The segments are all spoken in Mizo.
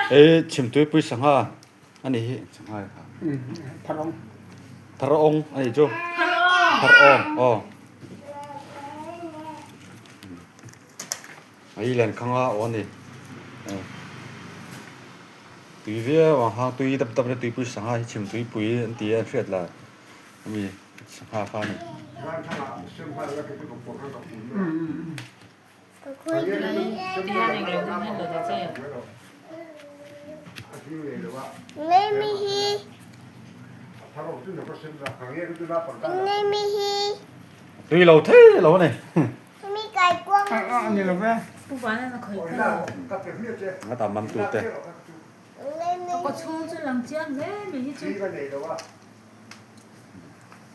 Hei chhimtuipui sangha a nih hi sangha kha Pharawng Pharawng a nih chu Pharawng aw Hei lenkhang a aw a ni tui viau ang hang tui dap dap tuipui sangha hi chhimtuipui an ti a an hriat lah ami sangha kha a ni. Tui lo thei lo a ni. A ta man tu te.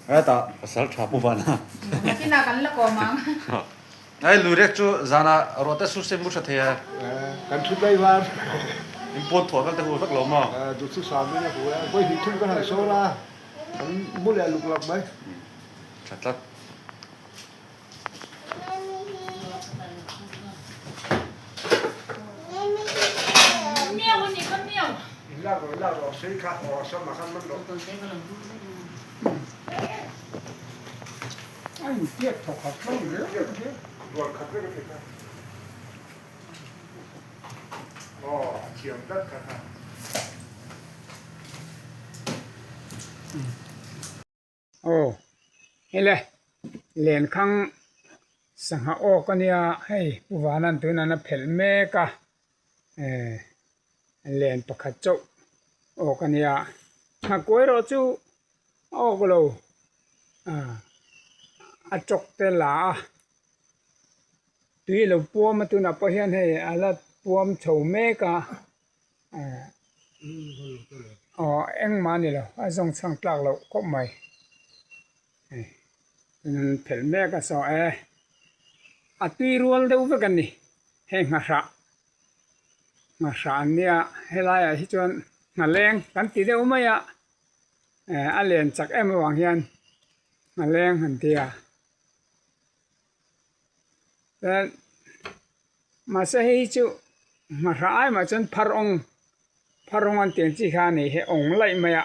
Heta pasal tha pu van a. Nakinah kan la kawm ang. Hei lui rek chu zanah ruah te sur se mu tha thei a. Kan thut lai var. In pawn thuah vel te hu vek lo maw? Duh chu sam in a hu a, vawi hnih thum kan han sawn a, kan mu leh luk lak mai. Tha tlat. Aw hei le lenkhang sangha awk a nia hei Pu Vanan tunah a phelh mek a eh len pakhat chauh awk a nia nghakuai erawh chu a awk lo ah a tawk te la a tui a lo puam a tunah pawh hian hei a la puam chho mek a. Aw engmah a ni lo a zawng chhang tlak loh khawp mai hei phelh mek a saw e a tui rual deuh vek a ni hei nghahrah nghahrah an nia helai ah hi chuan nghaleng kan ti deuh mai a eh a len chak em avang hian nghaleng an ti a chuan. Mahse hei hi chu hmahrah ai mah chuan phar awng phar awng an tih ang chi kha a ni hi awng laih mai a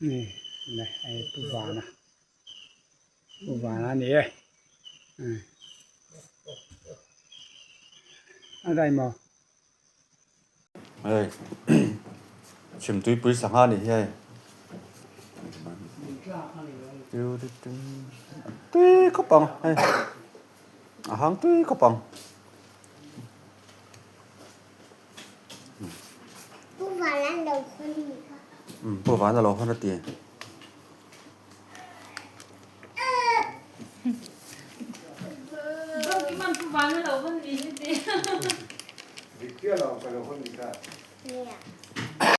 ni le hei pu vana pu vana a ni e a dai maw. Hei chhimtuipui sangha a nih hi hei tui khawp ang hei a hang tui khawp ang. Pu Vana lo hawn a ti.